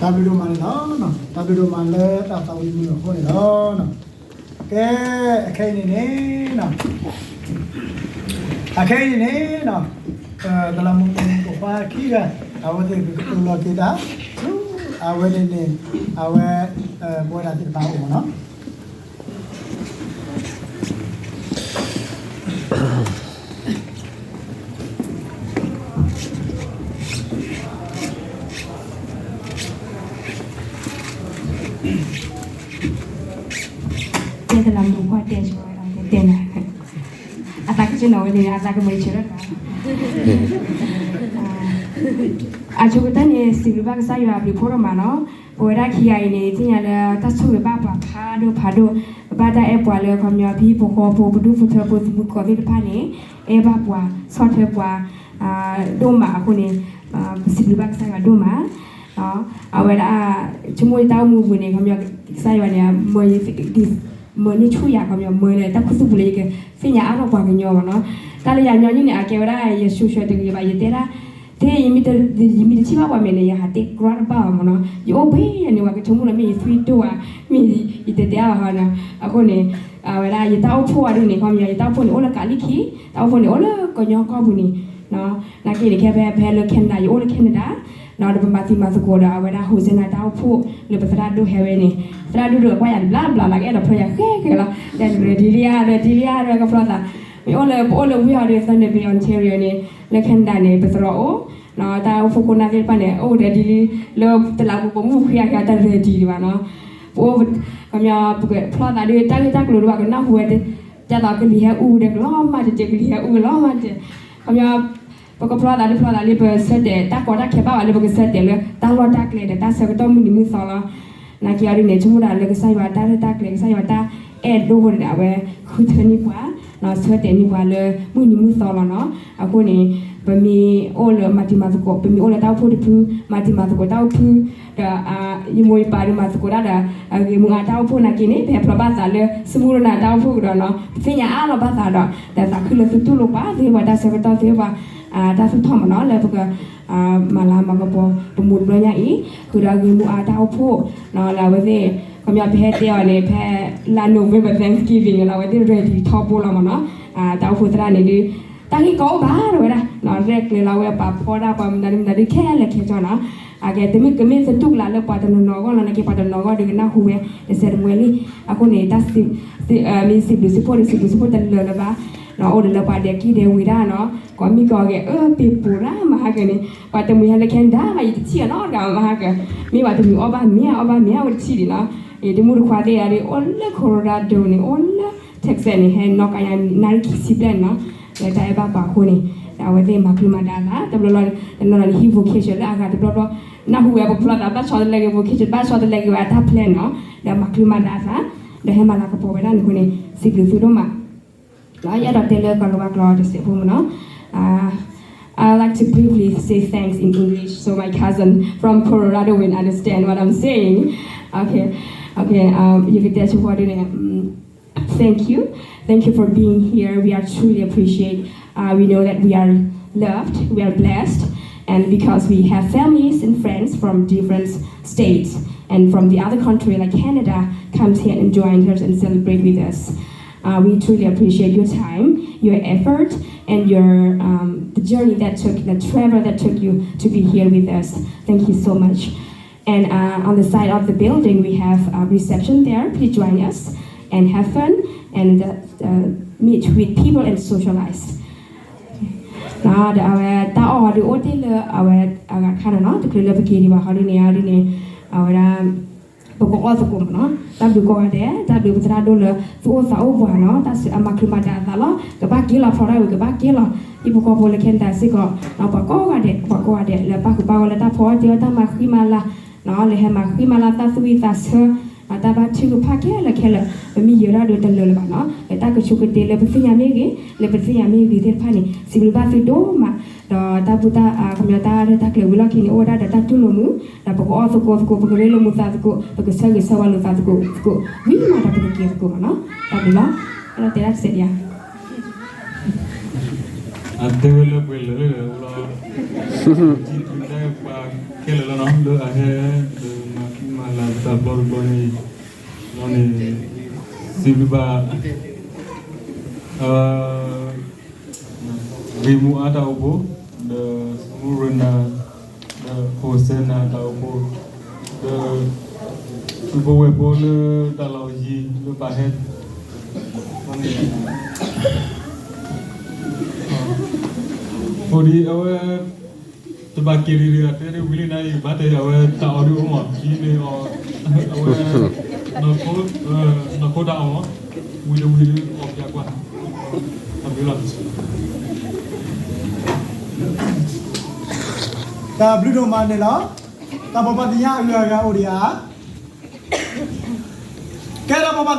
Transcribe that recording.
တၢ်ဘျုးဒိၣ်မးန့ၣ်လီၤ. တၢ်ဘျုးဒိၣ်မးလၢတၢ်သးဝံၣ်မုာ်အဃိန့ၣ်လီၤ. ကဲ, အခဲအံၤန့ၣ်န့ၣ်, အခဲအံၤန့ၣ်န့ၣ်, တလးမူးပိာ်ခွါခံဂၤ, အဝဲသ့ၣ်ကကတိၤလီၤက့ၤတၢ်ဆူ အဝဲန့ၣ်န့ၣ်, အဝဲ, ပဝဲဒၣ်သ့ၣ်တဖၣ်အအိၣ်မးနီၤ. တဲတလးမူးကွၢ်တဲဆိဝဲဒၣ် တဲနၤ, အသးကဆ့ၣ်နီၤဝဲန့ၣ် အသးကမၢဆၢထၢၣ်, အဆိကတၢၢ်န့ၣ် စံးဘျုးဘၣ်ကစၢ်ယွၤအဘျုးဖးဒိၣ်မးနီၤ. ပဝဲဒၣ်ခံဂၤအံၤန့ၣ် သ့ၣ်ညါလၢတၢ်ဆိၣ်ဂ့ၤဘၣ်ပှၤဖးဒိၣ်ဖးဒိၣ်, ပဘၣ်တၢ်အဲၣ်ပှၤလၢခီပညီ ပဟံၣ်ဖိဃီဖိ ပဒူၣ်ဖိထၢဖိ သမူသကိးသ့ၣ်တဖၣ်န့ၣ် အဲၣ်ဘၣ်ပှၤ ဆီၣ်ထွဲပှၤ ဒိၣ်မးအဃိန့ၣ်, ပစံးဘျုးဘၣ်ကစၢ်ယွၤဒိၣ်မး. အဝဲဒၣ် ဆိကမိၣ်ယတၢ်အိၣ်မူပူၤန့ၣ် ခီပညီ ကစၢ်ယွၤန့ၣ် မၢန့ၢ်ဆူၣ်ယၤ ခီပညီ မၢလၢတၢ်ခူသူၣ်ပူၤလၢယကသ့ၣ်ညါအါထီၣ်ပှၤကညီမးနီၤ. တၢ်လၢယၤညီနုၢ်န့ၣ် အကဲဝဲဒၣ်ယ social တဂ့ၤဘၣ် ယတဲဒၣ်, သ့ ယမ့ၢ်တထံၣ်ဘၣ်ပှၤမဲာ်န့ၣ် ယဟးတဲကြၢးတဘၣ်ဘၣ်မးနီၤ. ယအိၣ်ဘှံးယၤန့ၣ် ပှၤကဆိကမိၣ်လၢမ့ၢ်ယသွံၣ်ဒိၣ်ဧါ, မ့ၢ်ယတဲတ့ၢ်အါဘၣ်ဟီနီၤ. အဃိန့ၣ် အဝဲဒၣ်ယတၢ်အိၣ်ဖှိၣ်အဒ်န့ၣ် ခီပညီ ယတၢ်အိၣ်ဖှိၣ်န့ၣ် အိၣ်လၢကးလံၢ်ခံ, တၢ်အိၣ်ဖှိၣ်န့ၣ် အိၣ်လၢကညီကီၢ်ပူၤန့ၣ် နာ်က့န့ၣ် ခဲဖဲ ဖဲလၢ Canada ယအိၣ်လၢ Canada ဒီးပမၤသံမၤသကိးဒီး အဝဲဒၣ် Hosanna တၢ်အိၣ်ဖှိၣ်လၢပသရၣ်ဒိၣ်ဟဲဝဲန့ၣ်, သရၣ်ဒိၣ်ဒီးကွၢ်ယၤတဘျီဘျီလီၤ ကအဲၣ်ဒိးဖျီယၤဃဲဃဲလီၤ, ဒီး ready လံဧါ ready လံဧါ ဒီးကဖျီသး, မ့ၢ်အိၣ်လၢ ပအိၣ်လၢဝ့ၢ်ဟီဒီး Thunder Bay Ontario န့ၣ်, လၢ Canada န့ၣ် ပသရိာ်အိၣ်, တၢ်အိၣ်ဖှိၣ်ခိၣ်နၢ်သ့ၣ်တဖၣ်န့ၣ် အိၣ် ready လံ, လၢတလးမူးပိာ်မုၣ်ခွံဂၤ တၢ် ready ဒံးဘၣ်နီၤ. ပအိၣ်, ခီပညီ ပကဖျီသးဒီး တၢ်ဂ့ၢ်တၢ်ကျိၤဒ်ဘၣ် ကနၢ်ဟူဝဲ ဒ်သိးကလံၤဟဲအူဒီးကလီၤမၢ်တက့ၢ် ကလံၤဟဲအူကလီၤမၢ်တက့ၢ်, ခီပညီ ပကဖျီသးဒ်ဖျီသးလံ ပဆၢတဲာ်တၢ်ကီတၢ်ခဲဘၣ်ဝဲလၢပကဆၢတဲာ်လၢ တၢ်လီၢ်တၢ်ကျဲဒီးတၢ်ဆၢကတီၢ်မုၢ်နံၤမုၢ်သီလီၤ. နာ်က့အီၤဒ်န့ၣ် ဆိကမိၣ်ဒၣ်လၢကစၢ်ယွၤတၢ်ရဲၣ်တၢ်ကျဲၤ ကစၢ်ယွၤတၢ်အဲၣ်ဒိၣ်အဃိန့ၣ်ဒီး အဝဲဃုထၢန့ၢ်ပှၤ, ဆၢတဲာ်န့ၢ်ပှၤလၢမုၢ်နံၤမုၢ်သီလီၤနီၤ. အဃိန့ၣ် ပမ့ၢ်အိၣ်လၢမၤတံၤမၤသကိး ပမ့ၢ်အိၣ်လၢတၢ်အိၣ်ဖှိၣ်တဖု မၤတံၤမၤသကိးတၢ်အိၣ်ဖှိၣ် ဒီး ယမိၢ်ယပၢ်ဒုးမၤသကိးတၢ်ဒီး အဂ့ၤမူအါတၢ်အိၣ်ဖှိၣ်နာ်က့န့ၣ် ပဟဲဖျိးဘၣ်သးလၢ စမူရနၤတၢ်အိၣ်ဖှိၣ်ကဒီးနီၤ ပသ့ၣ်ညါအါလီၤဘၣ်သးဒီး ဒီးသးခုလၢသုတူၢ်လိာ်ပှၤ သုဟ့ၣ်ပှၤတၢ်ဆၢကတီၢ် သုဟ့ၣ်ပှၤ တၢ်သူၣ်ထီၣ်မးနီၤ လၢပက မၤလၤမၤကပီၤ ပမူတဘျီညါအံၤ ဃုာ်ဒီးအဂ့ၤမူအါတၢ်အိၣ်ဖှိၣ် လၢအဝဲသ့ၣ် ခီပညီပဟဲတဲအီၤန့ၣ် ဖဲလါ November Thanksgiving လီၤ အဝဲသ့ၣ် ready ထီဘိလီၤမးနီၤ တၢ်အိၣ်ဖှိၣ်သရၣ်န့ၣ်ဒုး တၢ်ဂ့ၢ်ကီအိၣ်ဘၣ်ဝဲဒၣ် ရဲၣ်ကျဲၤလီၤဝဲပာ်ဖီဒၣ်ပှၤမနုၤဒုမနုၤဒုခဲလၢာ်ခဲဆ့နီၤ အကဲတမ့ၢ်ကမ့ၢ်သတူၢ်ကလာ်လၢပှၤတနီၤနီၤအဂီၢ်လီၤ နာ်က့ပှၤတနီၤအဂီၢ်ဒီးကနၢ်ဟူဝဲ တစဲးတမှဲလံ အဃိန့ၣ် တၢ် မ့ၢ်စံးဘျုးစံးဖှိၣ်န့ၣ် စံးဘျုးစံးဖှိၣ်တလၢာ်လၢၤဘၣ် အိၣ်ဒီးလၢပှၤဒဲးကံၣ်ဒဲးဝံၤဒၣ်နီၤ ကိးမံၤကိးဂၤ အၢ ပ့ၤပိာ်ရၣ်မဟါကၢန့ၣ် ပှၤတမှံၤဟဲလၢ Canada ဘၣ် ယတထံၣ်အီၤနီတဂၤမဟါကၢ မ့ၢ်ပှၤတမှံၤအီၣ်ဘၣ်မ့ၤ အီၣ်ဘၣ်မ့ၤ အဝဲတထံၣ်ဒံးနီၤ ယတမူတခွါသ့ၣ်အံၤ အိၣ်လၢ Colorado န့ၣ် အိၣ်လၢ Texas န့ၣ် ဟဲနီၣ်ကါယါနၣ်ရံၣ်ခံဆံဘျဲၣ်န့ၣ်နီၤ လၢတၢ်အဲၣ်ဘၣ်ပှၤအဃိန့ၣ် ဒီးအဝဲသ့ၣ်မၤချုးမၤဒါသး တဘျီဘျီ တနီၤနီၤန့ၣ် ဟံး vocation လၢအဂၤတဘျီဘျီ နၢ်ဟူဝဲပဖျီသး ဘၣ်ဆီတလဲက့ၤ vocation ဘၣ်ဆီတလဲက့ၤဝဲအတၢ် plan နီၤ ဒီးမၤချုးမၤဒါသး ဒီးဟဲမၤလၤကပီၤဝဲဒၣ်န့ၣ်အဃိန့ၣ် စံးဘျုးသုဒိၣ်မး ယအဲၣ်ဒိးတဲလၢကီၤလၤဝါကျိာ်တစဲးဖိမးနီၤ I like to briefly say thanks in English so my cousin from Colorado will understand what I'm saying. Okay, okay, ယကတဲဆိဖီဒ်န့ၣ် Thank you. Thank you for being here. We are truly appreciate. Uh, we know that we are loved, we are blessed, and because we have families and friends from different states and from the other country like Canada comes here and join us and celebrate with us. Uh, we truly appreciate your time, your effort, and your um, the journey that took, the travel that took you to be here with us. Thank you so much. And uh, on the side of the building, we have a reception there. Please join us and have fun and uh, uh, meet with people and socialize. ဒီးအဝဲတၢ်အီၣ်ဟီဒုးအိၣ်တ့ၢ်လၢအဝဲအဂၤခါနီၤနီၤ တချုးလၢပက့ၤဒံးဘၣ်ဟီဒုးန့ၣ် အဒုးန့ၣ် အဝဲဒၣ် ပကအီၣ်သကိးမးနီၤ တၢ်ဘျုးကိးဂၤဒဲး တၢ်ဘျုးပသရၣ်ဒိၣ်လၢ သုအိၣ်သးအိၣ်ပှၤနီၤ တၢ်စံးအမၤချုးမၤဒါအသးလီၤ ကဘၣ်က့ၤလီၤဖျိးဒၣ်ဝံၤ ကဘၣ်က့ၤလီၤ ဟံၣ်ဖိဃီဖိလၢ Canada စ့ၢ်ကီး ပှၤကိးဂၤဒဲး ပှၤကိးဂၤဒဲး လၢပၣ်ဃုာ်ပၣ်ဂီၢ်လၢတၢ်ဖီအီၣ်တ့ၢ်အီၣ်တၢ်မၤဃံမၤလၤ လၢဟဲမၤဃံမၤလၤသးသူၣ်ဝံၣ်သးဆၢ တၢ်ဘၣ်ထုကဖၣ်ခဲလၢာ်ခဲလၢာ် ပမ့ၢ်ယဲၤထီၣ်ဒီးတလၢာ်လၢၤဘၣ်နီၤ လၢတၢ်ကဆိကတ့လၢပသ့ၣ်ညါမ့ၢ်ဂ့ၤ လၢပတသ့ၣ်ညါမ့ၢ်ဂ့ၤသ့ၣ်တဖၣ်န့ၣ် စံးဘျုးဘၣ်သုဒိၣ်မး ဒီးတၢ်ဘူၣ်တၢ်ခီပညီတၢ်ရဲၣ်တၢ်ကျဲၤဝံၤလီၢ်ခံန့ၣ် အိၣ်ဝဲဒၣ်ဒီးတၢ်တူၢ်လိာ်မုာ် ဒီးပကအီၣ်သကိးသကိး ပကရ့လိာ်မုာ်သးသကိး ပကဆၢဂ့ၤဆၢဝါလိာ်သးသကိးသကိး ဝံၤမးဒီးပကက့ၤသကိးမးနီၤ တၢ်ဘျုးလီၤ အဲၣ်ဒိးတဲဒၣ်တစဲးဒံးဧါ တဲဝဲလၢပှဲၤလၢာ်လၢအိၣ်လီၤ, ထံၣ်သုတၢ်ပှၤခဲလၢာ်လီၤနီၤ လၢအဟဲ ဒီးမၤသံမၤလၤတၢ်ဘျီတဘျီန့ၣ်, လီၤန့ၣ် စံးဘျုးဘၣ် ဂ့ၢ်မူအါတၢ်အိၣ်ဖှိၣ်, ဒီးစမူရနၤ, ဒီးဟိၣ်စဲနၤတၢ်အိၣ်ဖှိၣ်, ဒီး သုးဖိဝဲၢ်ဖိလၢတၢ်လီၢ်ယံၤလၢပာ်ဟဲ အဃိဒီးအဝဲ တဘၣ်က့ၤလံဒီး အတဲဒ်ဝံၤလံနၤအံၤ ဘၣ်တဲအဝဲတၢ်အီၣ်ဒ်အိၣ်မး ဒ်န့ၣ်အီၤ အဝဲ နီၢ်ခိတၢ်အီၣ်မး ဝံၤတဝံၤလၢအီၣ်ပၠးကွၢ် တၢ်ဘျုးလီၤ. တၢ်ဘျုးဒိၣ်မးန့ၣ်လီၤ. တၢ်ဘိးဘၣ်သ့ၣ်ညါအဂုၤအဂၤအိၣ်ဒံးဧါ. ကဲတၢ်ဘိးဘၣ်